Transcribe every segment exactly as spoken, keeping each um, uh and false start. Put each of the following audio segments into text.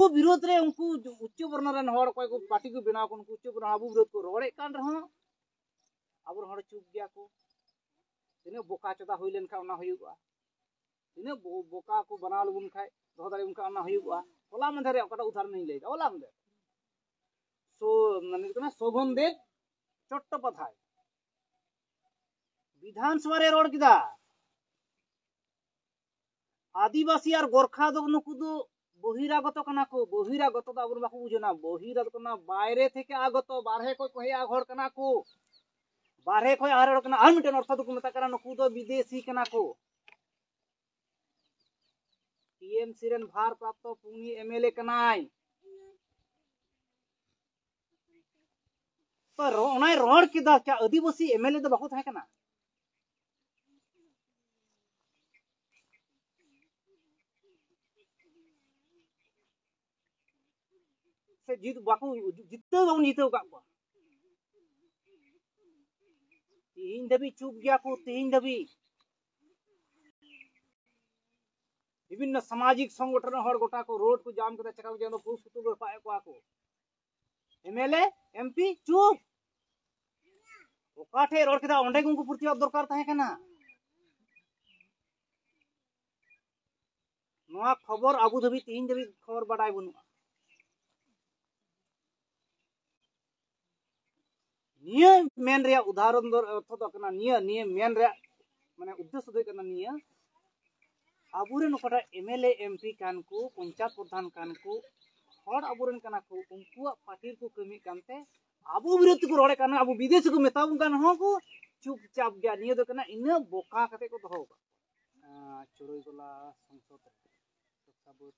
ᱵᱤᱨᱳᱫᱷ ᱨᱮ ᱩᱱᱠᱩ ᱩᱪᱪᱚ ᱵᱚᱨᱱᱚ ᱨᱮᱱ ᱦᱚᱲ, ᱚᱠᱚᱭ ᱠᱚ ᱯᱟᱨᱴᱤ ᱠᱚ ᱵᱮᱱᱟᱣ ᱠᱚ, ᱩᱱᱠᱩ ᱩᱪᱪᱚ ᱵᱚᱨᱱᱚ ᱟᱵᱚ ᱵᱤᱨᱳᱫᱷ ᱠᱚ ᱨᱚᱲᱮᱫ ᱠᱟᱱ ᱨᱮᱦᱚᱸ ᱟᱵᱚᱨᱮᱱ ᱦᱚᱲ ᱪᱩᱯ ᱜᱮᱭᱟ ᱠᱚ᱾ ᱛᱤᱱᱟᱹᱜ ᱵᱚᱠᱟ ᱪᱚᱫᱟ ᱦᱩᱭ ᱞᱮᱱᱠᱷᱟᱱ ᱚᱱᱟ ᱦᱩᱭᱩᱜᱼᱟ, ᱛᱤᱱᱟᱹᱜ ᱵᱚ-, ᱵᱚᱠᱟ ᱠᱚ ᱵᱟᱱᱟᱣ ᱞᱮᱵᱚᱱ ᱠᱷᱟᱡ, ᱫᱚᱦᱚ ᱫᱟᱲᱮᱭᱟᱵᱚᱱ ᱠᱷᱟᱡ ᱚᱱᱟ ᱦᱩᱭᱩᱜᱼᱟ᱾ ᱦᱚᱞᱟ ᱢᱟᱫᱷᱮᱨ ᱨᱮᱭᱟᱜ ᱚᱠᱟᱴᱟᱜ ᱩᱫᱟᱦᱚᱨᱚᱱ ᱤᱧ ᱞᱟᱹᱭᱫᱟ, ᱦᱚᱞᱟ ᱢᱟᱫᱷᱮᱨ ᱥᱳ-, ᱢᱟᱱᱮ ᱦᱩᱭᱩᱜ ᱠᱟᱱᱟ ᱥᱳᱵᱷᱚᱱ ᱫᱮᱵ ᱪᱚᱴᱴᱳᱯᱟᱫᱷᱟᱭ ᱵᱤᱫᱷᱟᱱ ᱥᱚᱵᱷᱟ ᱨᱮ ᱨᱚᱲ ᱠᱮᱫᱟ, ᱟᱹᱫᱤᱵᱟᱹᱥᱤ ᱟᱨ ᱜᱳᱨᱠᱷᱟ ᱫᱚ ᱱᱩᱠᱩ ᱫᱚ ᱵᱚᱦᱤᱨᱟᱜᱚᱛᱚ ᱠᱟᱱᱟ ᱠᱚ᱾ ᱵᱚᱦᱤᱨᱟᱜᱚᱛᱚ ᱫᱚ ᱟᱵᱚ ᱵᱟᱠᱚ ᱵᱩᱡᱷᱟᱹᱣ ᱱᱟ᱾ ᱵᱚᱦᱤᱨᱟᱜᱚᱛᱚ ᱠᱟᱱᱟ, ᱵᱟᱭᱨᱮ ᱛᱷᱮᱠᱮ ᱟᱜᱚᱛᱚ, ᱵᱟᱨᱦᱮ ᱠᱷᱚᱡ ᱠᱚ ᱦᱮᱡ ᱦᱚᱲ ᱠᱟᱱᱟ ᱠᱚ᱾ ᱵᱟᱨᱦᱮ ᱠᱷᱚᱡ ᱟᱨ ᱦᱚᱲ ᱠᱟᱱᱟ, ᱟᱨ ᱢᱤᱫᱴᱮᱱ ᱚᱨᱛᱷᱚ ᱫᱚᱠᱚ ᱢᱮᱛᱟᱜ ᱠᱟᱱᱟ, ᱱᱩᱠᱩ ᱫᱚ ᱵᱤᱫᱮᱥᱤ ᱠᱟᱱᱟ ᱠᱚ᱾ ᱴᱤ ᱮᱢ ᱥᱤ ᱨᱮᱱ ᱵᱷᱟᱨ ᱯᱨᱟᱯᱛᱚ ᱩᱱᱤ ᱮᱢ ᱮᱞ ᱮ ᱠᱟᱱᱟᱭ᱾ ᱛᱚ ᱨᱚ-, ᱚᱱᱟᱭ ᱨᱚᱲ ᱠᱮᱫᱟ, ᱪᱟ ᱟᱹᱫᱤᱵᱟᱹᱥᱤ ᱮᱢ ᱮᱞ ᱮ ᱫᱚ ᱵᱟᱠᱚ ᱛᱟᱦᱮᱸ ᱠᱟᱱᱟ? ᱥᱮ ᱡᱤᱛ ᱵᱟᱠᱚ, ᱡᱤᱛᱟᱹᱣ ᱵᱟᱵᱚᱱ ᱡᱤᱛᱟᱹᱣ ᱟᱠᱟᱫ ᱠᱚᱣᱟ᱾ ᱛᱤᱦᱤᱧ ᱫᱷᱟᱹᱵᱤᱡ ᱪᱩᱯ ᱜᱮᱭᱟ ᱠᱚ, ᱛᱤᱦᱤᱧ ᱫᱷᱟᱹᱵᱤᱡ᱾ ᱵᱤᱵᱷᱤᱱᱱᱚ ᱥᱟᱢᱟᱡᱤᱠ ᱥᱚᱝᱜᱚᱴᱷᱚᱱ ᱨᱮᱱ ᱦᱚᱲ ᱜᱚᱴᱟ ᱠᱚ ᱨᱳᱰ ᱠᱚ ᱡᱟᱢ ᱠᱮᱫᱟ, ᱪᱮᱠᱟ ᱠᱚ ᱡᱟᱢ ᱮᱫᱟ, ᱯᱩᱞᱤᱥ ᱠᱚ ᱛᱩᱞ ᱨᱟᱯᱟᱜ ᱮᱫ ᱠᱚᱣᱟ ᱠᱚ᱾ M L A, M P ᱪᱩᱯ᱾ ᱚᱠᱟ ᱴᱷᱮᱡ ᱨᱚᱲ ᱠᱮᱫᱟ, ᱚᱸᱰᱮ ᱜᱮ ᱩᱱᱠᱩ ᱯᱨᱚᱛᱤᱵᱟᱫ ᱫᱚᱨᱠᱟᱨ ᱛᱟᱦᱮᱸ ᱠᱟᱱᱟ᱾ ᱱᱚᱣᱟ ᱠᱷᱚᱵᱚᱨ ᱟᱵᱚ ᱫᱷᱟᱹᱵᱤᱡ, ᱛᱤᱦᱤᱧ ᱫᱷᱟᱹᱵᱤᱡ ᱠᱷᱚᱵᱚᱨ ᱵᱟᱰᱟᱭ ᱵᱟᱹᱱᱩᱜᱼᱟ᱾ ᱱᱤᱭᱟᱹ ᱢᱮᱱ ᱨᱮᱭᱟᱜ ᱩᱫᱟᱦᱚᱨᱚᱱ ᱫᱚ, ᱚᱨᱛᱷᱚ ᱫᱚ ᱠᱟᱱᱟ, ᱱᱤᱭᱟᱹ, ᱱᱤᱭᱟᱹ ᱢᱮᱱ ᱨᱮᱭᱟᱜ ᱢᱟᱱᱮ ᱩᱫᱽᱫᱮᱥᱥᱚ ᱫᱚ ᱦᱩᱭᱩᱜ ᱠᱟᱱᱟ ᱱᱤᱭᱟᱹ, ᱟᱵᱚᱨᱮᱱ ᱚᱠᱟᱴᱟᱜ ᱮᱢ ᱮᱞ ᱮ, ᱮᱢ ᱯᱤ ᱠᱟᱱ ᱠᱚ, ᱯᱚᱧᱪᱟᱭᱮᱛ ᱯᱨᱚᱫᱷᱟᱱ ᱠᱟᱱ ᱠᱚ, ᱦᱚᱲ ᱟᱵᱚᱨᱮᱱ ᱠᱟᱱᱟ ᱠᱚ, ᱩᱱᱠᱩᱣᱟᱜ ᱯᱟᱨᱴᱤ ᱨᱮᱠᱚ ᱠᱟᱹᱢᱤᱭᱮᱫ ᱠᱟᱱᱛᱮ ᱟᱵᱚ ᱵᱤᱨᱩᱫᱷ ᱛᱮᱠᱚ ᱨᱚᱲᱮᱫ ᱠᱟᱱ, ᱟᱵᱚ ᱵᱤᱫᱮᱥᱤ ᱠᱚ ᱢᱮᱛᱟ ᱵᱚᱱ ᱠᱟᱱ ᱨᱮᱦᱚᱸ ᱠᱚ ᱪᱩᱯᱪᱟᱯ ᱜᱮᱭᱟ᱾ ᱱᱤᱭᱟᱹ ᱫᱚ ᱠᱟᱱᱟ ᱤᱱᱟᱹ ᱵᱚᱠᱟ ᱠᱟᱛᱮ ᱠᱚ ᱫᱚᱦᱚ ᱟᱠᱟᱫ ᱠᱚᱣᱟ᱾ ᱟᱸ, ᱪᱩᱲᱟᱹᱭᱜᱚᱞᱟ ᱥᱚᱝᱥᱚᱫ ᱨᱮ ᱥᱚᱠᱛᱟ ᱵᱟᱹᱫᱽ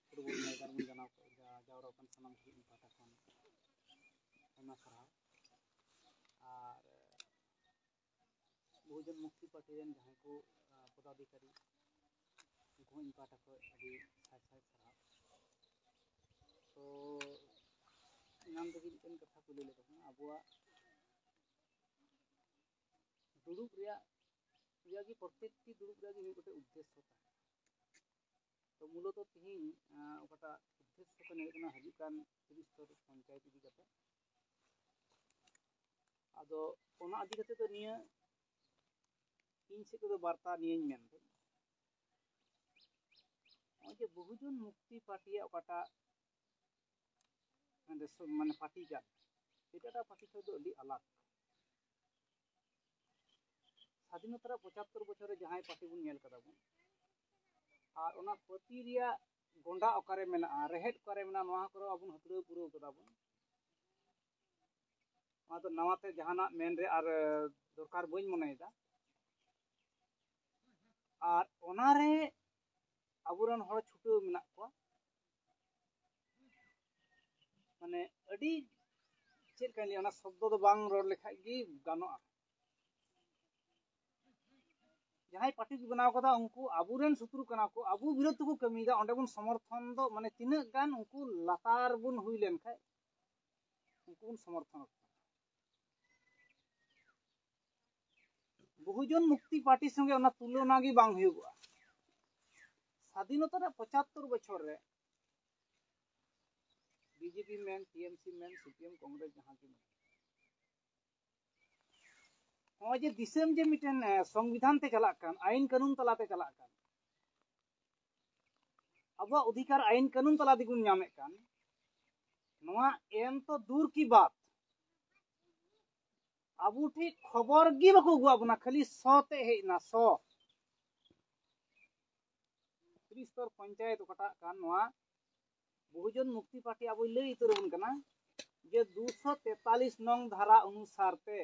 ᱯᱷᱩᱴᱵᱚᱞ ᱢᱚᱭᱫᱟᱱ ᱵᱚᱱ ᱡᱟᱱᱟᱣ ᱠᱮᱫ, ᱡᱟ-, ᱡᱟᱣᱨᱟ ᱟᱠᱟᱱ ᱥᱟᱱᱟᱢ ᱠᱚ ᱤᱧ ᱯᱟᱦᱴᱟ ᱠᱷᱚᱱ ᱟᱭᱢᱟ ᱥᱟᱨᱦᱟᱣ᱾ ᱟᱨ ᱵᱚᱦᱩᱡᱚᱱ ᱢᱩᱠᱛᱤ ᱯᱟᱨᱴᱤ ᱨᱮᱱ ᱡᱟᱦᱟᱸᱭ ᱠᱚ, ᱟᱸ, ᱯᱚᱫᱟᱫᱷᱤᱠᱟᱨᱤ, ᱩᱱᱠᱩ ᱦᱚᱸ ᱤᱧ ᱯᱟᱦᱴᱟ ᱠᱷᱚᱱ ᱟᱹᱰᱤ ᱥᱟᱭ ᱥᱟᱭ ᱥᱟᱨᱦᱟᱣ᱾ ᱛᱚ, ᱮᱱᱟᱱ ᱨᱮᱜᱮ ᱢᱤᱫᱴᱮᱱ ᱠᱟᱛᱷᱟ ᱠᱚ ᱞᱟᱹᱭ ᱞᱮᱫ ᱛᱟᱵᱚᱱᱟ, ᱟᱵᱚᱣᱟᱜ ᱫᱩᱲᱩᱵ ᱨᱮᱭᱟᱜ, ᱨᱮᱭᱟᱜ ᱜᱮ, ᱯᱨᱚᱛᱮᱠᱴᱤ ᱫᱩᱲᱩᱵ ᱨᱮᱭᱟᱜ ᱜᱮ ᱢᱤᱫ ᱜᱚᱴᱮᱡ ᱩᱫᱽᱫᱮᱥᱥᱚ ᱛᱟᱦᱮᱱᱟ᱾ ᱛᱚ, ᱢᱩᱞᱚᱛᱚ ᱛᱤᱦᱤᱧ, ᱟᱸ, ᱚᱠᱟᱴᱟᱜ ᱦᱤᱡᱩᱜ ᱠᱟᱱ ᱛᱤᱨᱤᱥ ᱛᱟᱹᱨᱤᱠᱷ ᱯᱚᱧᱪᱟᱭᱮᱛ ᱤᱫᱤ ᱠᱟᱛᱮ᱾ ᱟᱫᱚ ᱚᱱᱟ ᱤᱫᱤ ᱠᱟᱛᱮ ᱫᱚ ᱱᱤᱭᱟᱹ ᱤᱧ ᱥᱮᱫ ᱛᱮᱫᱚ ᱵᱟᱨᱛᱟ ᱱᱤᱭᱟᱹᱧ ᱢᱮᱱᱫᱟᱹᱧ, ᱱᱚᱜᱼᱚᱭ ᱡᱮ ᱵᱚᱦᱩᱡᱚᱱ ᱢᱩᱠᱛᱤ ᱯᱟᱨᱴᱤᱭᱟᱜ ᱚᱠᱟᱴᱟᱜ ᱢᱟᱱᱮ ᱥᱚ-, ᱢᱟᱱᱮ ᱯᱟᱨᱴᱤ ᱠᱟᱱ, ᱮᱴᱟᱜ ᱮᱴᱟᱜ ᱯᱟᱨᱴᱤ ᱠᱷᱚᱱ ᱫᱚ ᱟᱹᱰᱤ ᱟᱞᱟᱜᱽ᱾ ᱥᱟᱫᱷᱤᱱᱚᱛᱟ ᱨᱮᱭᱟᱜ ᱯᱚᱸᱪᱟᱛᱛᱳᱨ ᱵᱚᱪᱷᱚᱨ ᱨᱮ ᱡᱟᱦᱟᱸᱭ ᱯᱟᱨᱴᱤ ᱵᱚᱱ ᱧᱮᱞ ᱠᱟᱫᱟ ᱵᱚᱱ, ᱟᱨ ᱚᱱᱟ ᱯᱟᱹᱛᱤ ᱨᱮᱭᱟᱜ ᱜᱚᱸᱰᱟ ᱚᱠᱟᱨᱮ ᱢᱮᱱᱟᱜᱼᱟ, ᱨᱮᱦᱮᱫ ᱚᱠᱟᱨᱮ ᱢᱮᱱᱟᱜᱼᱟ, ᱱᱚᱣᱟ ᱠᱚᱨᱮ ᱟᱵᱚ ᱦᱟᱹᱛᱲᱟᱹᱣ ᱯᱩᱨᱟᱹᱣ ᱠᱟᱫᱟ ᱵᱚᱱ᱾ ᱚᱱᱟ ᱫᱚ ᱱᱟᱣᱟ ᱛᱮ ᱡᱟᱦᱟᱱᱟᱜ ᱢᱮᱱ ᱨᱮ ᱟᱨ, ᱮ, ᱫᱚᱨᱠᱟᱨ ᱵᱟᱹᱧ ᱢᱚᱱᱮᱭᱮᱫᱟ᱾ ᱟᱨ ᱚᱱᱟᱨᱮ ᱟᱵᱚᱨᱮᱱ ᱦᱚᱲ ᱪᱷᱩᱴᱟᱹᱣ ᱢᱮᱱᱟᱜ ᱠᱚᱣᱟ᱾ ᱢᱟᱱᱮ ᱟᱹᱰᱤ, ᱪᱮᱫ ᱞᱮᱠᱟᱧ ᱞᱟᱹᱭᱟ, ᱚᱱᱟ ᱥᱚᱵᱫᱚ ᱫᱚ ᱵᱟᱝ ᱨᱚᱲ ᱞᱮᱠᱷᱟᱡ ᱜᱮ ᱜᱟᱱᱚᱜᱼᱟ᱾ ᱡᱟᱦᱟᱸᱭ ᱯᱟᱨᱴᱤ ᱠᱚ ᱵᱮᱱᱟᱣ ᱠᱟᱫᱟ, ᱩᱱᱠᱩ ᱟᱵᱚᱨᱮᱱ ᱥᱩᱛᱨᱩ ᱠᱟᱱᱟ ᱠᱚ, ᱟᱵᱚ ᱵᱤᱨᱳᱫᱷ ᱛᱮᱠᱚ ᱠᱟᱹᱢᱤᱭᱮᱫᱟ᱾ ᱚᱸᱰᱮ ᱵᱚᱱ ᱥᱚᱢᱚᱨᱛᱷᱚᱱ ᱫᱚ, ᱢᱟᱱᱮ ᱛᱤᱱᱟᱹᱜ ᱜᱟᱱ ᱩᱱᱠᱩ ᱞᱟᱛᱟᱨ ᱵᱚᱱ ᱦᱩᱭ ᱞᱮᱱᱠᱷᱟᱡ ᱩᱱᱠᱩ ᱵᱚᱱ ᱥᱚᱢᱚᱨᱛᱷᱚᱱ ᱟᱠᱚᱣᱟ᱾ ᱵᱚᱦᱩᱡᱚᱱ ᱢᱩᱠᱛᱤ ᱯᱟᱨᱴᱤ ᱥᱚᱸᱜᱮ ᱚᱱᱟ ᱛᱩᱞᱚᱱᱟ ᱜᱮ ᱵᱟᱝ ᱦᱩᱭᱩᱜᱚᱜᱼᱟ᱾ ᱥᱟᱫᱷᱤᱱᱚᱛᱟ ᱨᱮ ᱯᱚᱸᱪᱟᱛᱛᱳᱨ ᱵᱚᱪᱷᱚᱨ ᱨᱮ ᱵᱤᱡᱮᱯᱤ ᱢᱮᱱ, ᱴᱤᱮᱢᱥᱤ ᱢᱮᱱ, ᱥᱤᱯᱤᱮᱢ, ᱠᱚᱝᱜᱨᱮᱥ, ᱡᱟᱦᱟᱸ ᱜᱮ ᱢᱮᱱ, ᱱᱚᱜᱼᱚᱭ ᱡᱮ ᱫᱤᱥᱚᱢ ᱡᱮ ᱢᱤᱫᱴᱮᱱ, ᱮ, ᱥᱚᱝᱵᱤᱫᱷᱟᱱ ᱛᱮ ᱪᱟᱞᱟᱜ ᱠᱟᱱ, ᱟᱭᱤᱱ ᱠᱟᱹᱱᱩᱱ ᱛᱟᱞᱟᱛᱮ ᱪᱟᱞᱟᱜ ᱠᱟᱱ, ᱟᱵᱚᱣᱟᱜ ᱚᱫᱷᱤᱠᱟᱨ ᱟᱭᱤᱱ ᱠᱟᱹᱱᱩᱱ ᱛᱟᱞᱟ ᱛᱮᱵᱚᱱ ᱧᱟᱢᱮᱫ ᱠᱟᱱ, ᱱᱚᱣᱟ ᱮᱢ ᱛᱚ ᱫᱩᱨ ᱠᱤ ᱵᱟᱛ, ᱟᱵᱚ ᱴᱷᱮᱱ ᱠᱷᱚᱵᱚᱨ ᱜᱮ ᱵᱟᱠᱚ ᱟᱹᱜᱩᱣᱟᱜ ᱵᱚᱱᱟ, ᱠᱷᱟᱹᱞᱤ ᱥᱚ ᱛᱮ ᱦᱮᱡ ᱮᱱᱟ, ᱥᱚ᱾ ᱛᱨᱤᱥᱛᱚᱨ ᱯᱚᱧᱪᱟᱭᱮᱛ ᱚᱠᱟᱴᱟᱜ ᱠᱟᱱ, ᱱᱚᱣᱟ ᱵᱚᱦᱩᱡᱚᱱ ᱢᱩᱠᱛᱤ ᱯᱟᱨᱴᱤ ᱟᱵᱚᱭ ᱞᱟᱹᱭ ᱩᱛᱟᱹᱨ ᱟᱵᱚᱱ ᱠᱟᱱᱟ ᱡᱮ ᱫᱩᱥᱚ ᱛᱮᱛᱟᱞᱤᱥ ᱱᱚᱝ ᱫᱷᱟᱨᱟ ᱚᱱᱩᱥᱟᱨ ᱛᱮ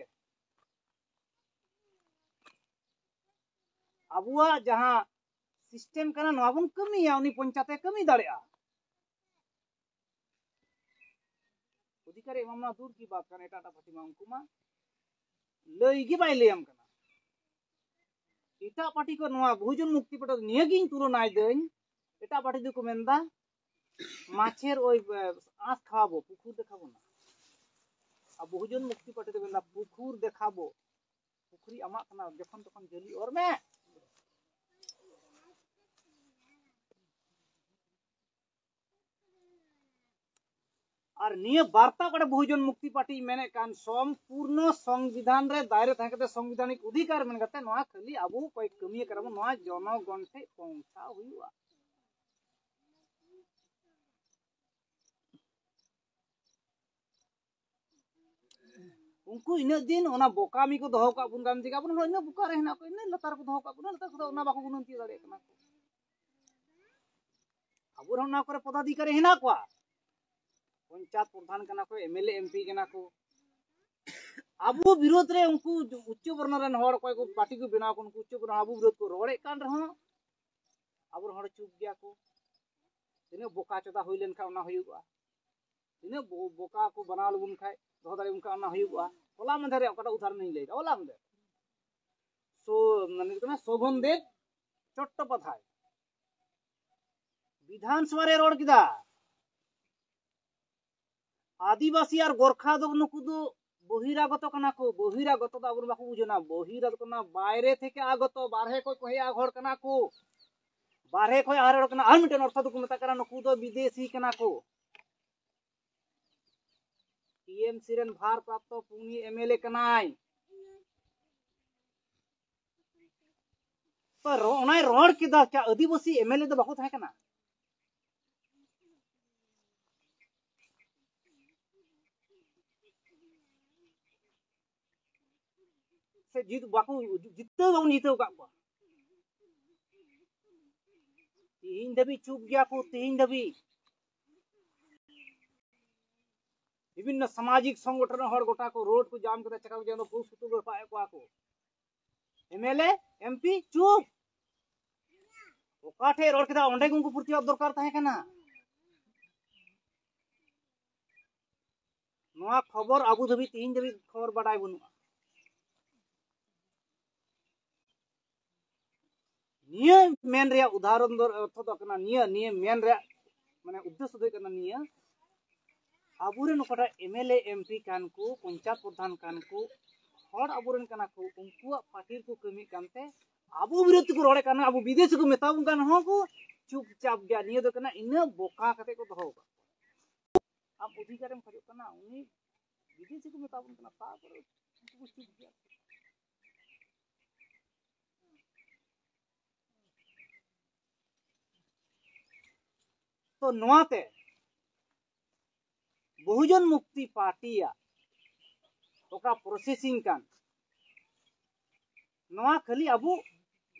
ᱟᱵᱚᱣᱟᱜ ᱡᱟᱦᱟᱸ ᱥᱤᱥᱴᱮᱢ ᱠᱟᱱᱟ, ᱱᱚᱣᱟ ᱵᱚᱱ ᱠᱟᱹᱢᱤᱭᱟ, ᱩᱱᱤ ᱯᱚᱧᱪᱟᱭᱮᱛ ᱮ ᱠᱟᱹᱢᱤ ᱫᱟᱲᱮᱭᱟᱜᱼᱟ᱾ ᱚᱫᱷᱤᱠᱟᱨ ᱮᱢᱟᱢ ᱱᱟ ᱫᱩᱨ ᱠᱤ ᱵᱟᱛ ᱠᱟᱱᱟ, ᱮᱴᱟᱜ ᱮᱴᱟᱜ ᱯᱟᱨᱴᱤ ᱢᱟ ᱩᱱᱠᱩ ᱢᱟ ᱞᱟᱹᱭ ᱜᱮ ᱵᱟᱭ ᱞᱟᱹᱭᱟᱢ ᱠᱟᱱᱟ᱾ ᱮᱴᱟᱜ ᱯᱟᱨᱴᱤ ᱠᱚ ᱱᱚᱣᱟ ᱵᱚᱦᱩᱡᱚᱱ ᱢᱩᱠᱛᱤ ᱯᱟᱨᱴᱤ ᱫᱚ ᱱᱤᱭᱟᱹᱜᱤᱧ ᱛᱩᱞᱚᱱᱟᱭ ᱫᱟᱹᱧ, ᱮᱴᱟᱜ ᱯᱟᱨᱴᱤ ᱫᱚᱠᱚ ᱢᱮᱱᱫᱟ ᱢᱟᱪᱷᱮᱨ ᱳᱭ, ᱮ, ᱟᱸᱥ ᱠᱷᱟᱣᱟᱵᱚ, ᱯᱩᱠᱷᱩᱨ ᱫᱮᱠᱷᱟᱵᱚ ᱱᱟ᱾ ᱟᱨ ᱵᱚᱦᱩᱡᱚᱱ ᱢᱩᱠᱛᱤ ᱯᱟᱨᱴᱤ ᱫᱚ ᱢᱮᱱᱫᱟ ᱯᱩᱠᱷᱩᱨ ᱫᱮᱠᱷᱟᱵᱚ, ᱯᱩᱠᱷᱨᱤ ᱟᱢᱟᱜ ᱠᱟᱱᱟ, ᱡᱚᱠᱷᱚᱱ ᱛᱚᱠᱷᱚᱱ ᱡᱷᱟᱹᱞᱤ ᱚᱨ ᱢᱮ᱾ ᱟᱨ ᱱᱤᱭᱟᱹ ᱵᱟᱨᱛᱟ ᱚᱠᱟᱴᱟᱜ ᱵᱚᱦᱩᱡᱚᱱ ᱢᱩᱠᱛᱤ ᱯᱟᱨᱴᱤ ᱢᱮᱱᱮᱫ ᱠᱟᱱ, ᱥᱚᱢᱯᱩᱨᱱᱚ ᱥᱚᱝᱵᱤᱫᱷᱟᱱ ᱨᱮ ᱫᱟᱭᱨᱮ ᱛᱟᱦᱮᱸ ᱠᱟᱛᱮ ᱥᱚᱝᱵᱤᱫᱷᱟᱱᱤᱠ ᱚᱫᱷᱤᱠᱟᱨ ᱢᱮᱱ ᱠᱟᱛᱮ ᱱᱚᱣᱟ ᱠᱷᱟᱹᱞᱤ ᱟᱵᱚ ᱚᱠᱚᱭ ᱠᱟᱹᱢᱤᱭᱟᱹ ᱠᱟᱱᱟ ᱵᱚᱱ, ᱱᱚᱣᱟ ᱡᱚᱱᱚᱜᱚᱱ ᱴᱷᱮᱡ ᱯᱳᱸᱣᱪᱷᱟᱣ ᱦᱩᱭᱩᱜᱼᱟ᱾ ᱩᱱᱠᱩ ᱤᱱᱟᱹᱜ ᱫᱤᱱ ᱚᱱᱟ ᱵᱚᱠᱟᱢᱤ ᱠᱚ ᱫᱚᱦᱚ ᱠᱟᱜ ᱵᱚᱱ ᱠᱟᱱ ᱛᱮᱜᱮ ᱟᱵᱚ ᱦᱚᱸ ᱤᱱᱟᱹ ᱵᱚᱠᱟ ᱨᱮ ᱦᱮᱱᱟᱜ ᱠᱚᱣᱟ, ᱤᱱᱟᱹ ᱞᱟᱛᱟᱨ ᱨᱮᱠᱚ ᱫᱚᱦᱚ ᱠᱟᱜ ᱵᱚᱱᱟ, ᱞᱟᱛᱟᱨ ᱠᱚᱫᱚ ᱚᱱᱟ ᱵᱟᱠᱚ ᱜᱩᱱᱟᱹᱱ ᱛᱤᱭᱳᱜ ᱫᱟᱲᱮᱭᱟᱜ ᱠᱟᱱᱟ ᱠᱚ᱾ ᱟᱵᱚ ᱨᱮᱱ ᱚᱱᱟ ᱠᱚᱨᱮ ᱯᱚᱫᱟᱫᱷᱤᱠᱟᱨᱤ ᱦᱮᱱᱟᱜ ᱠᱚᱣᱟ, ᱯᱚᱧᱪᱟᱭᱮᱛ ᱯᱨᱚᱫᱷᱟᱱ ᱠᱟᱱᱟ ᱠᱚ, M L A, M P ᱠᱟᱱᱟ ᱠᱚ᱾ ᱟᱵᱚ ᱵᱤᱨᱳᱫᱷ ᱨᱮ ᱩᱱᱠᱩ ᱩᱪᱪᱚ ᱵᱚᱨᱱᱚ ᱨᱮᱱ ᱦᱚᱲ ᱚᱠᱚᱭ ᱠᱚ ᱯᱟᱨᱴᱤ ᱠᱚ ᱵᱮᱱᱟᱣ ᱠᱚ, ᱩᱱᱠᱩ ᱩᱪᱪᱚ ᱵᱚᱨᱱᱚ ᱟᱵᱚ ᱵᱤᱨᱳᱫᱷ ᱠᱚ ᱨᱚᱲᱮᱫ ᱠᱟᱱ ᱨᱮᱦᱚᱸ ᱟᱵᱚ ᱨᱮᱱ ᱦᱚᱲ ᱪᱩᱯ ᱜᱮᱭᱟ ᱠᱚ᱾ ᱛᱤᱱᱟᱹᱜ ᱵᱚᱠᱟ ᱪᱚᱫᱟ ᱦᱩᱭ ᱞᱮᱱᱠᱷᱟᱱ ᱚᱱᱟ ᱦᱩᱭᱩᱜᱼᱟ, ᱛᱤᱱᱟᱹᱜ ᱵᱚ-, ᱵᱚᱠᱟ ᱠᱚ ᱵᱮᱱᱟᱣ ᱞᱮᱵᱚᱱ ᱠᱷᱟᱡ, ᱫᱚᱦᱚ ᱫᱟᱲᱮᱭᱟᱵᱚᱱ ᱠᱷᱟᱡ ᱚᱱᱟ ᱦᱩᱭᱩᱜᱼᱟ᱾ ᱦᱚᱞᱟ ᱢᱟᱫᱷᱮᱨ ᱨᱮᱭᱟᱜ ᱚᱠᱟᱴᱟᱜ ᱩᱫᱟᱦᱚᱨᱚᱱ ᱤᱧ ᱞᱟᱹᱭᱫᱟ, ᱦᱚᱞᱟ ᱢᱟᱫᱷᱮᱨ ᱥᱳ-, ᱢᱟᱱᱮ ᱦᱩᱭᱩᱜ ᱠᱟᱱᱟ ᱥᱳᱵᱷᱚᱱ ᱫᱮᱵ ᱪᱚᱴᱴᱳᱯᱟᱫᱷᱟᱭ ᱵᱤᱫᱷᱟᱱ ᱥᱚᱵᱷᱟ ᱨᱮ ᱨᱚᱲ ᱠᱮᱫᱟ, ᱟᱹᱫᱤᱵᱟᱹᱥᱤ ᱟᱨ ᱜᱳᱨᱠᱷᱟ ᱫᱚ ᱱᱩᱠᱩ ᱫᱚ ᱵᱚᱦᱤᱨᱟᱜᱚᱛᱚ ᱠᱟᱱᱟ ᱠᱚ᱾ ᱵᱚᱦᱤᱨᱟᱜᱚᱛᱚ ᱫᱚ ᱟᱵᱚ ᱵᱟᱠᱚ ᱵᱩᱡᱷᱟᱹᱣ ᱱᱟ᱾ ᱵᱚᱦᱤᱨᱟᱜᱚᱛᱚ ᱠᱟᱱᱟ, ᱵᱟᱭᱨᱮ ᱛᱷᱮᱠᱮ ᱟᱜᱚᱛᱚ, ᱵᱟᱨᱦᱮ ᱠᱷᱚᱡ ᱠᱚ ᱦᱮᱡ ᱟ ᱦᱚᱲ ᱠᱟᱱᱟ ᱠᱚ, ᱵᱟᱨᱦᱮ ᱠᱷᱚᱡ ᱟᱨ ᱦᱚᱲ ᱠᱟᱱᱟ᱾ ᱟᱨ ᱢᱤᱫᱴᱮᱱ ᱚᱨᱛᱷᱚ ᱫᱚᱠᱚ ᱢᱮᱛᱟᱜ ᱠᱟᱱᱟ ᱱᱩᱠᱩ ᱫᱚ ᱵᱤᱫᱮᱥᱤ ᱠᱟᱱᱟ ᱠᱚ᱾ ᱴᱤ ᱮᱢ ᱥᱤ ᱨᱮᱱ ᱵᱷᱟᱨᱯᱨᱟᱯᱛᱚ ᱯᱩᱱᱤ ᱮᱢ ᱮᱞ ᱮ ᱠᱟᱱᱟᱭ᱾ ᱛᱚ ᱨᱚ-, ᱚᱱᱟᱭ ᱨᱚᱲ ᱠᱮᱫᱟ, ᱪᱟ ᱟᱹᱫᱤᱵᱟᱹᱥᱤ ᱮᱢ ᱮᱞ ᱮ ᱫᱚ ᱵᱟᱠᱚ ᱛᱟᱦᱮᱸ ᱠᱟᱱᱟ? ᱥᱮ ᱡᱤᱛ ᱵᱟᱠᱚ, ᱡᱤᱛᱟᱹᱣ ᱵᱟᱵᱚᱱ ᱡᱤᱛᱟᱹᱣ ᱟᱠᱟᱫ ᱠᱚᱣᱟ᱾ ᱛᱤᱦᱤᱧ ᱫᱷᱟᱹᱵᱤᱡ ᱪᱩᱯ ᱜᱮᱭᱟ ᱠᱚ, ᱛᱤᱦᱤᱧ ᱫᱷᱟᱹᱵᱤᱡ᱾ ᱵᱤᱵᱷᱤᱱᱱᱚ ᱥᱟᱢᱟᱡᱤᱠ ᱥᱚᱝᱜᱚᱴᱷᱚᱱ ᱨᱮᱱ ᱦᱚᱲ ᱜᱚᱴᱟ ᱠᱚ ᱨᱳᱰ ᱠᱚ ᱡᱟᱢ ᱠᱮᱫᱟ, ᱪᱮᱠᱟ ᱠᱚ ᱡᱮᱱᱚ ᱯᱩᱥ ᱥᱩᱛᱟᱹᱢ ᱨᱟᱯᱟᱜ ᱮᱫ ᱠᱚᱣᱟ ᱠᱚ᱾ M L A, M P ᱪᱩᱯ᱾ ᱚᱠᱟ ᱴᱷᱮᱡ ᱨᱚᱲ ᱠᱮᱫᱟ ᱚᱸᱰᱮ ᱜᱮ ᱩᱱᱠᱩ ᱯᱨᱚᱛᱤᱵᱟᱫ ᱫᱚᱨᱠᱟᱨ ᱛᱟᱦᱮᱸ ᱠᱟᱱᱟ᱾ ᱱᱚᱣᱟ ᱠᱷᱚᱵᱚᱨ ᱟᱵᱚ ᱫᱷᱟᱹᱵᱤᱡ, ᱛᱤᱦᱤᱧ ᱫᱷᱟᱹᱵᱤᱡ ᱠᱷᱚᱵᱚᱨ ᱵᱟᱰᱟᱭ ᱵᱟᱹᱱᱩᱜᱼᱟ᱾ ᱱᱤᱭᱟᱹ ᱢᱮᱱ ᱨᱮᱭᱟᱜ ᱩᱫᱟᱦᱚᱨᱚᱱ ᱫᱚ, ᱚᱨᱛᱷᱚ ᱫᱚ ᱠᱟᱱᱟ ᱱᱤᱭᱟᱹ, ᱱᱤᱭᱟᱹ ᱢᱮᱱ ᱨᱮᱭᱟᱜ ᱢᱟᱱᱮ ᱩᱫᱽᱫᱮᱥᱥᱚ ᱫᱚ ᱦᱩᱭᱩᱜ ᱠᱟᱱᱟ ᱱᱤᱭᱟᱹ, ᱟᱵᱚᱨᱮᱱ ᱚᱠᱟᱴᱟᱜ ᱮᱢ ᱮᱞ ᱮ, ᱮᱢ ᱯᱤ ᱠᱟᱱ ᱠᱚ, ᱯᱚᱧᱪᱟᱭᱮᱛ ᱯᱨᱚᱫᱷᱟᱱ ᱠᱟᱱ ᱠᱚ, ᱦᱚᱲ ᱟᱵᱚᱨᱮᱱ ᱠᱟᱱᱟ ᱠᱚ, ᱩᱱᱠᱩᱣᱟᱜ ᱯᱟᱨᱴᱤ ᱨᱮᱠᱚ ᱠᱟᱹᱢᱤᱭᱮᱫ ᱠᱟᱱᱛᱮ ᱟᱵᱚ ᱵᱤᱨᱳᱫᱷ ᱛᱮᱠᱚ ᱨᱚᱲᱮᱫ ᱠᱟᱱᱟ, ᱟᱵᱚ ᱵᱤᱫᱮᱥᱤ ᱠᱚ ᱢᱮᱛᱟ ᱵᱚᱱ ᱠᱟᱱ ᱨᱮᱦᱚᱸ ᱠᱚ ᱪᱩᱯᱪᱟᱯ ᱜᱮᱭᱟ᱾ ᱱᱤᱭᱟᱹ ᱫᱚ ᱠᱟᱱᱟ ᱤᱱᱟᱹ ᱵᱚᱠᱟ ᱠᱟᱛᱮ ᱠᱚ ᱫᱚᱦᱚ ᱟᱠᱟᱫ ᱠᱚᱣᱟ᱾ ᱟᱢ ᱚᱫᱷᱤᱠᱟᱨᱮᱢ ᱠᱷᱚᱡᱚᱜ ᱠᱟᱱᱟ, ᱩᱱᱤ ᱵᱤᱫᱮᱥᱤ ᱠᱚ ᱢᱮᱛᱟ ᱵᱚᱱ ᱠᱟᱱᱟ, ᱛᱟᱨᱯᱚᱨᱮ ᱩᱱᱠᱩ ᱠᱚ ᱪᱩᱯ ᱜᱮᱭᱟ᱾ ᱛᱚ ᱱᱚᱣᱟᱛᱮ ᱵᱚᱦᱩᱡᱚᱱ ᱢᱩᱠᱛᱤ ᱯᱟᱨᱴᱤᱭᱟᱜ ᱚᱠᱟ ᱯᱨᱚᱥᱮᱥᱤᱝ ᱠᱟᱱ, ᱱᱚᱣᱟ ᱠᱷᱟᱹᱞᱤ ᱟᱵᱚ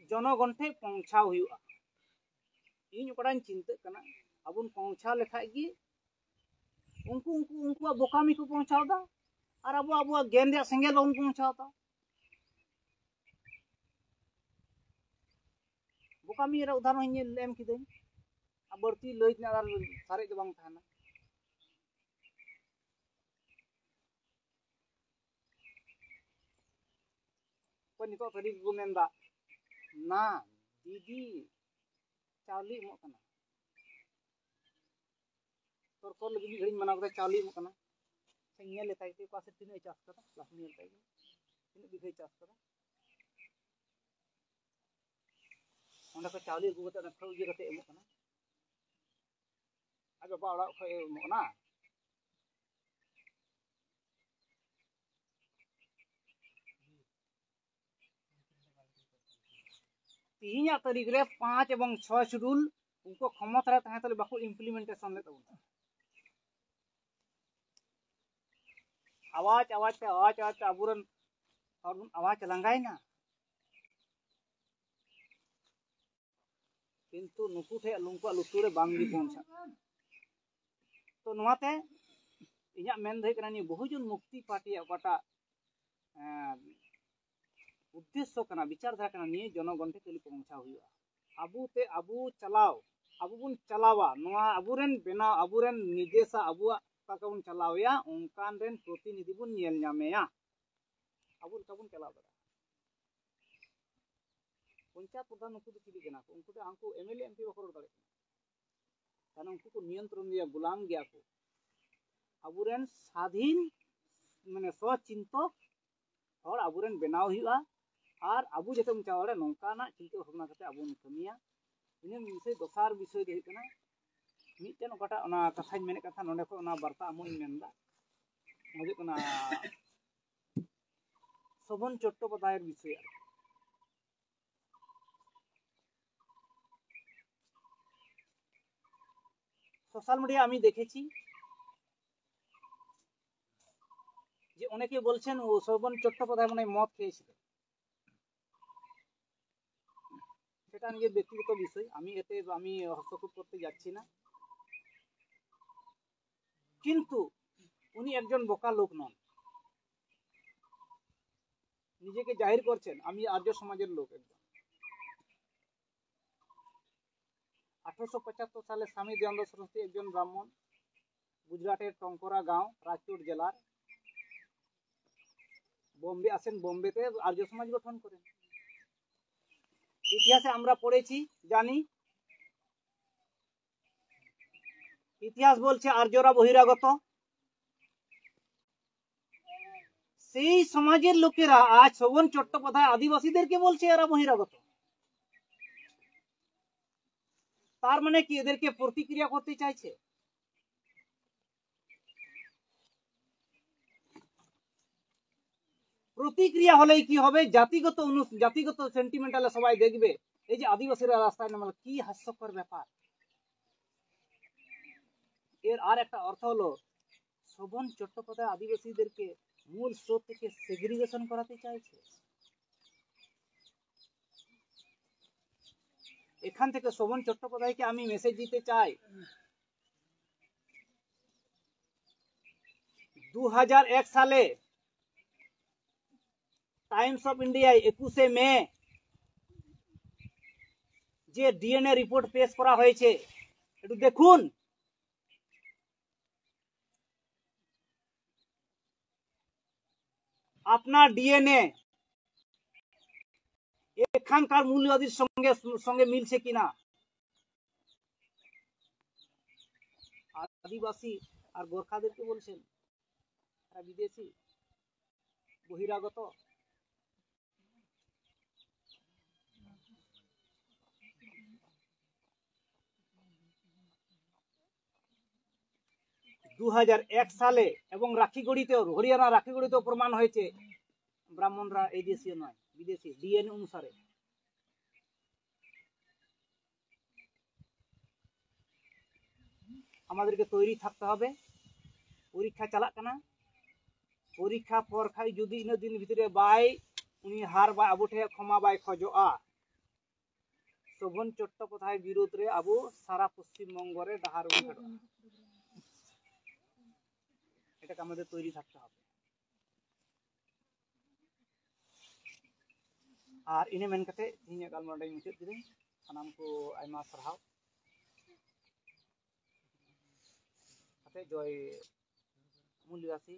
ᱡᱚᱱᱚᱜᱚᱱ ᱴᱷᱮᱱ ᱯᱳᱸᱣᱪᱷᱟᱣ ᱦᱩᱭᱩᱜᱼᱟ᱾ ᱤᱧ ᱚᱠᱟᱴᱟᱜ ᱤᱧ ᱪᱤᱱᱛᱟᱹᱜ ᱠᱟᱱᱟ, ᱟᱵᱚ ᱵᱚᱱ ᱯᱳᱸᱣᱪᱷᱟᱣ ᱞᱮᱠᱷᱟᱡ ᱜᱮ ᱩᱱᱠᱩ ᱩᱱᱠᱩ ᱩᱱᱠᱩᱣᱟᱜ ᱵᱚᱠᱟᱢᱤ ᱠᱚ ᱯᱳᱸᱣᱪᱷᱟᱣ ᱮᱫᱟ, ᱟᱨ ᱟᱵᱚ ᱟᱵᱚᱣᱟᱜ ᱜᱮᱱ ᱨᱮᱭᱟᱜ ᱥᱮᱸᱜᱮᱞ ᱵᱟᱵᱚᱱ ᱯᱳᱸᱣᱪᱷᱟᱣ ᱮᱫᱟ᱾ ᱵᱚᱠᱟᱢᱤ ᱨᱮ ᱩᱫᱟᱦᱚᱨᱚᱱ ᱤᱧ ᱮᱢ ᱠᱤᱫᱟᱹᱧ, ᱟᱨ ᱵᱟᱹᱲᱛᱤ ᱞᱟᱹᱭ ᱛᱮᱱᱟᱜ ᱟᱨ ᱥᱟᱨᱮᱡ ᱫᱚ ᱵᱟᱝ ᱛᱟᱦᱮᱱᱟ᱾ ᱚᱠᱚᱭ ᱱᱤᱛᱚᱜ ᱥᱟᱹᱨᱤ ᱜᱮᱠᱚ ᱢᱮᱱᱫᱟ, "ᱱᱟ, ᱫᱤᱫᱤ ᱪᱟᱣᱞᱮ ᱮᱢᱚᱜ ᱠᱟᱱᱟ᱾" ᱛᱚᱨᱠᱚ ᱞᱟᱹᱜᱤᱫ ᱢᱤᱫ ᱜᱷᱟᱹᱲᱤᱡ ᱢᱟᱱᱟᱣ ᱠᱟᱛᱮ ᱪᱟᱣᱞᱮ ᱮᱢᱚᱜ ᱠᱟᱱᱟ᱾ ᱥᱮ ᱧᱮᱞ ᱞᱮᱛᱟᱭ ᱜᱮ, ᱚᱠᱟ ᱥᱮᱫ ᱛᱤᱱᱟᱹᱜ ᱮ ᱪᱟᱥ ᱠᱟᱫᱟ, ᱞᱟᱦᱟ ᱧᱮᱞ ᱞᱮᱛᱟᱭ ᱜᱮ, ᱛᱤᱱᱟᱹᱜ ᱵᱤᱜᱷᱟᱹᱭ ᱪᱟᱥ ᱠᱟᱫᱟ᱾ ᱚᱸᱰᱮ ᱠᱷᱚᱱ ᱪᱟᱣᱞᱮ ᱟᱹᱜᱩ ᱠᱟᱛᱮ ᱚᱸᱰᱮ ᱠᱷᱚᱱ ᱤᱭᱟᱹ ᱠᱟᱛᱮ ᱮᱢᱚᱜ ᱠᱟᱱᱟ᱾ ᱟᱡ ᱵᱟᱵᱟ ᱚᱲᱟᱜ ᱠᱷᱚᱱ ᱮ ᱮᱢᱚᱜ ᱠᱟᱱᱟ᱾ ᱛᱮᱦᱮᱧᱟᱜ ᱛᱟᱹᱨᱤᱠᱷ ᱨᱮ ᱯᱟᱸᱪ ᱮᱵᱚᱝ ᱪᱷᱚᱭ ᱥᱤᱰᱩᱞ ᱩᱱᱠᱩ ᱠᱷᱚᱢᱚᱛᱟ ᱨᱮ ᱛᱟᱦᱮᱸ ᱛᱩᱞᱩᱡ ᱵᱟᱠᱚ implementation ᱞᱮᱫ ᱛᱟᱵᱚᱱᱟ᱾ ᱟᱣᱟᱡᱽ ᱟᱣᱟᱡᱽ ᱛᱮ, ᱟᱣᱟᱡᱽ ᱟᱣᱟᱡᱽ ᱛᱮ ᱟᱵᱚᱨᱮᱱ ᱦᱚᱲ ᱵᱚᱱ ᱟᱣᱟᱡᱽ ᱞᱟᱸᱜᱟᱭᱮᱱᱟ᱾ ᱠᱤᱱᱛᱩ ᱱᱩᱠᱩ ᱴᱷᱮᱱ, ᱱᱩᱠᱩᱣᱟᱜ ᱞᱩᱛᱩᱨ ᱨᱮ ᱵᱟᱝ ᱜᱮ ᱯᱳᱸᱣᱪᱷᱟᱜ ᱠᱟᱱᱟ᱾ ᱛᱚ ᱱᱚᱣᱟᱛᱮ ᱤᱧᱟᱹᱜ ᱢᱮᱱ ᱫᱚ ᱦᱩᱭᱩᱜ ᱠᱟᱱᱟ, ᱱᱤᱭᱟᱹ ᱵᱚᱦᱩᱡᱚᱱ ᱢᱩᱠᱛᱤ ᱯᱟᱨᱴᱤᱭᱟᱜ ᱚᱠᱟᱴᱟᱜ, ᱮᱸ, ᱩᱫᱽᱫᱮᱥᱥᱚ ᱠᱟᱱᱟ, ᱵᱤᱪᱟᱨ ᱫᱷᱟᱨᱟ ᱠᱟᱱᱟ, ᱱᱤᱭᱟᱹ ᱡᱚᱱᱚᱜᱚᱱ ᱴᱷᱮᱱ ᱠᱷᱟᱹᱞᱤ ᱯᱳᱸᱣᱪᱷᱟᱣ ᱦᱩᱭᱩᱜᱼᱟ᱾ ᱟᱵᱚ ᱛᱮ ᱟᱵᱚ ᱪᱟᱞᱟᱣ, ᱟᱵᱚ ᱵᱚᱱ ᱪᱟᱞᱟᱣᱟ, ᱱᱚᱣᱟ ᱟᱵᱚᱨᱮᱱ ᱵᱮᱱᱟᱣ, ᱟᱵᱚᱨᱮᱱ ᱱᱤᱡᱮᱥᱟ ᱟᱵᱚᱣᱟᱜ ᱚᱠᱟ ᱞᱮᱠᱟ ᱵᱚᱱ ᱪᱟᱞᱟᱣᱮᱭᱟ, ᱚᱱᱠᱟᱱ ᱨᱮᱱ ᱯᱨᱚᱛᱤᱱᱤᱫᱷᱤ ᱵᱚᱱ ᱧᱮᱞ ᱧᱟᱢᱮᱭᱟ᱾ ᱟᱵᱚ ᱞᱮᱠᱟ ᱵᱚᱱ ᱪᱟᱞᱟᱣ ᱫᱟᱲᱮᱭᱟᱜᱼᱟ᱾ ᱯᱚᱧᱪᱟᱭᱮᱛ ᱯᱨᱚᱫᱷᱟᱱ ᱱᱩᱠᱩ ᱫᱚ ᱪᱤᱞᱤ ᱠᱟᱱᱟ ᱠᱚ? ᱩᱱᱠᱩ ᱫᱚ ᱦᱟᱱᱠᱩ MLA MP ᱵᱟᱠᱚ ᱨᱚᱲ ᱫᱟᱲᱮᱭᱟᱜ ᱠᱟᱱᱟ᱾ ᱠᱟᱨᱚᱱ ᱩᱱᱠᱩ ᱠᱚ ᱱᱤᱭᱚᱱᱛᱨᱚᱱ ᱨᱮᱭᱟᱜ ᱜᱩᱞᱟᱢ ᱜᱮᱭᱟ ᱠᱚ᱾ ᱟᱵᱚᱨᱮᱱ ᱥᱟᱫᱷᱤᱱ, ᱢᱟᱱᱮ ᱥᱚᱪᱤᱱᱛᱚᱠ ᱦᱚᱲ ᱟᱵᱚᱨᱮᱱ ᱵᱮᱱᱟᱣ ᱦᱩᱭᱩᱜᱼᱟ᱾ ᱟᱨ ᱟᱵᱚ ᱡᱟᱛᱮ ᱵᱚᱱ ᱪᱟᱞᱟᱣ ᱫᱟᱲᱮᱭᱟᱜᱼᱟ, ᱱᱚᱝᱠᱟᱱᱟᱜ ᱪᱤᱱᱛᱟᱹ ᱵᱷᱟᱵᱽᱱᱟ ᱠᱟᱛᱮ ᱟᱵᱚ ᱵᱚᱱ ᱠᱟᱹᱢᱤᱭᱟ᱾ ᱤᱱᱟᱹ ᱢᱤᱫ ᱵᱤᱥᱚᱭ, ᱫᱚᱥᱟᱨ ᱵᱤᱥᱚᱭ ᱫᱚ ᱦᱩᱭᱩᱜ ᱠᱟᱱᱟ, ᱢᱤᱫᱴᱮᱱ ᱚᱠᱟᱴᱟᱜ ᱚᱱᱟ ᱠᱟᱛᱷᱟᱧ ᱢᱮᱱᱮᱫ ᱠᱟᱱ ᱛᱟᱦᱮᱸᱫ, ᱱᱚᱰᱮ ᱠᱷᱚᱱ ᱚᱱᱟ ᱵᱟᱨᱛᱟ ᱮᱢᱚᱜ ᱤᱧ ᱢᱮᱱᱫᱟ, ᱚᱱᱟ ᱦᱩᱭᱩᱜ ᱠᱟᱱᱟ ᱥᱳᱵᱷᱚᱱ ᱪᱚᱴᱴᱳᱯᱟᱫᱷᱟᱭᱮᱨ ᱵᱤᱥᱚᱭ ᱟᱨᱠᱤ᱾ সোশ্যাল মিডিয়া আমি দেখেছি যে অনেকে বলছেন ও শোভন চট্টোপাধ্যায় মনে হয় মদ খেয়েছিল। সেটা নিজের ব্যক্তিগত বিষয়, আমি এতে আমি হস্তক্ষেপ করতে যাচ্ছি না। কিন্তু উনি একজন বোকা লোক নন, নিজেকে জাহির করছেন আমি আর্য সমাজের লোক একজন। আঠারোশো পঁচাত্তর সালে স্বামী দয়ানন্দ সরস্বতী একজন ব্রাহ্মণ, গুজরাটের টঙ্করা গাঁও, রাজকোট জেলার, বোম্বে আসেন, বোম্বেতে আর্য সমাজ গঠন করেন। ইতিহাসে আমরা পড়েছি, জানি, ইতিহাস বলছে আর্যরা বহিরাগত। সেই সমাজের লোকেরা আজ শোভন চট্টোপাধ্যায় আদিবাসীদেরকে বলছে এরা বহিরাগত। তার মানে কি, এদেরকে প্রতিক্রিয়া করতে চাইছে? প্রতিক্রিয়া হলেই কি হবে? জাতিগত অনু-, জাতিগত সেন্টিমেন্টালে সবাই দেখবে এই যে আদিবাসীরা রাস্তায় নেমে, কি হাস্যকর ব্যাপার। এর আর একটা অর্থ হলো, শোভন চট্টোপাধ্যায় আদিবাসীদেরকে মূল স্রোত থেকে সেগ্রিগেশন করাতে চাইছে। এখান থেকে শোভন চট্টোপাধ্যায়কে আমি মেসেজ দিতে চাই, দু হাজার এক সালে টাইমস অফ ইন্ডিয়ায় একুশে মে যে ডিএনএ রিপোর্ট পেশ করা হয়েছে, একটু দেখুন। আপনার ডিএনএ এখানকার মূলবাদীর সঙ্গে, সঙ্গে মিলছে কিনা। আদিবাসী আর গোর্খাদেরকে বলছেন তারা বিদেশি, বহিরাগত। দু হাজার এক সালে এবং রাখিগুড়িতেও, হরিয়ানা রাখিগুড়িতেও প্রমাণ হয়েছে ব্রাহ্মণরা এই দেশীয় নয়, বিদেশি ডিএনএ অনুসারে। আমাদেরকে তৈরি থাকতে হবে। পরীক্ষা চালাᱜ ᱠᱟᱱᱟ, ᱯᱚᱨᱤᱠᱠᱷᱟ ᱯᱚᱨ ᱠᱷᱟᱡ ᱡᱩᱫᱤ ᱤᱱᱟᱹ ᱫᱤᱱ ᱵᱷᱤᱛᱨᱤ ᱨᱮ ᱵᱟᱭ, ᱩᱱᱤ ᱦᱟᱨ ᱵᱟᱭ, ᱟᱵᱚ ᱴᱷᱮᱱ ᱠᱷᱚᱢᱟ ᱵᱟᱭ ᱠᱷᱚᱡᱚᱜᱼᱟ, ᱥᱳᱵᱷᱚᱱ ᱪᱚᱴᱴᱳᱯᱟᱫᱽᱫᱷᱟᱭ ᱵᱤᱨᱩᱫᱽ ᱨᱮ ᱟᱵᱚ ᱥᱟᱨᱟ ᱯᱚᱥᱪᱤᱢ ᱵᱚᱝᱜᱚ ᱨᱮ ᱰᱟᱦᱟᱨ ᱵᱚᱱ ᱯᱷᱮᱰᱚᱜᱼᱟ᱾ এটা আমাদের তৈরি থাকতে হবে। ᱟᱨ ᱤᱱᱟᱹ ᱢᱮᱱ ᱠᱟᱛᱮ ᱛᱮᱦᱮᱧᱟᱜ ᱜᱟᱞᱢᱟᱨᱟᱣ ᱱᱚᱰᱮᱧ ᱢᱩᱪᱟᱹᱫ ᱠᱤᱫᱟᱹᱧ᱾ ᱥᱟᱱᱟᱢ ᱠᱚ ᱟᱭᱢᱟ ᱥᱟᱨᱦᱟᱣ᱾ ᱠᱟᱛᱮ ᱡᱚᱭ ᱢᱩᱞᱭᱟᱥᱤ